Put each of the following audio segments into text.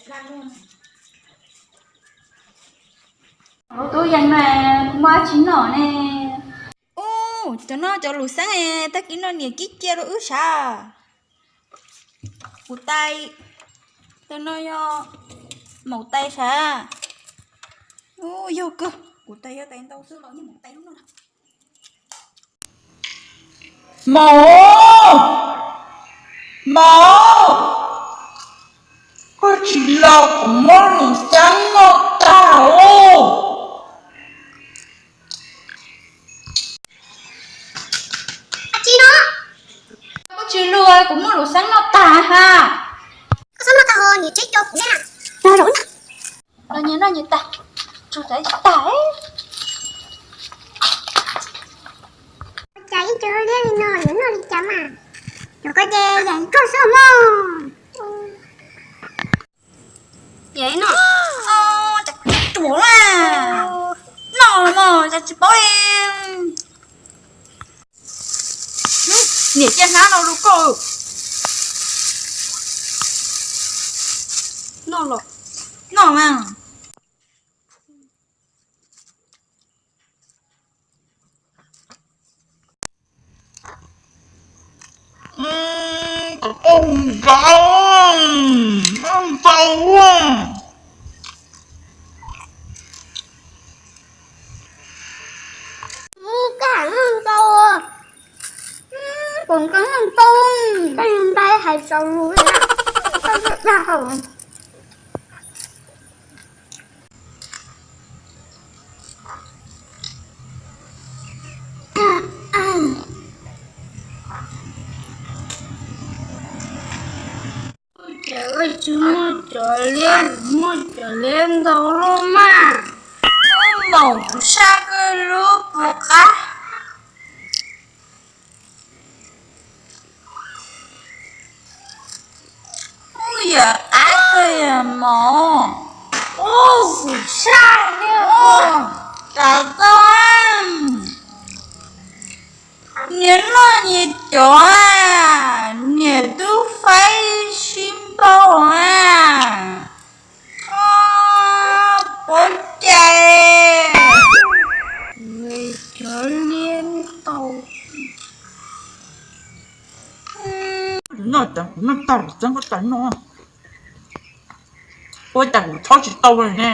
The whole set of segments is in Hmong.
Tus yees na, muaj dab tsi noj ne? Ub, cov no cov lus xeeb, tag kis no niam kib cia rau wb sav. Kuv tais, cov no yog maum tais sav. Ub, yog kawg, kuv tais yog tais ntau xwb los yeej maum tais lub no. Maum, maum, koj tsis los kuv muab lus xeeb noj tag os. Dab tsi no? Koj tsis los kuv muab lus xeeb noj tag ha. Koj xeeb noj tag ho niam tseb coj kuv na. Los zaum no. Los nyias noj nyias tag, tsum txav tag. Cas ib co liab li no yuav noj li cas mas? Cov ko ces yam koj xwb mog. Yam no, cas tuam na, noj los mog, cas tsis paub li. Niam cia hnab no rau koj. Noj los noj mas. Kom koj mus nkaus, noj ntau. Mus kaj noj ntau, kom koj noj ntau, koj ntaj hais tsaus lus, koj dag hau. Ces wb tsis muaj cov liab, muaj cov liab ntau lub mas. Wb maum kuv sab kawg lub puas qab. Ub, yam qab kawg yam mov. Ub, kuv sab li ub, tas tau. Nyias noj nyias cov, niam tub faib sib npaug a. Puas cai, cov liab ntau. Noj tas kuv noj tag, txeeb koj tas noj. Ua cas kuv txhob tsis tau li ne.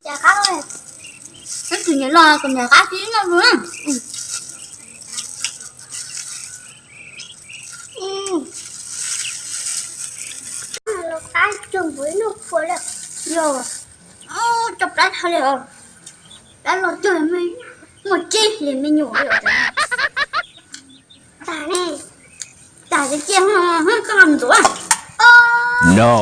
Cas qab, ib tug niam los kom niam qab tib noj lu. Los qab tsuag npaum ib noj khuav lawm. Yog, cov plab dhau li os. Plab los cuag muaj tsib hlis me nyuam li os. Tas ne, tas cia cia koj ntxuav. No.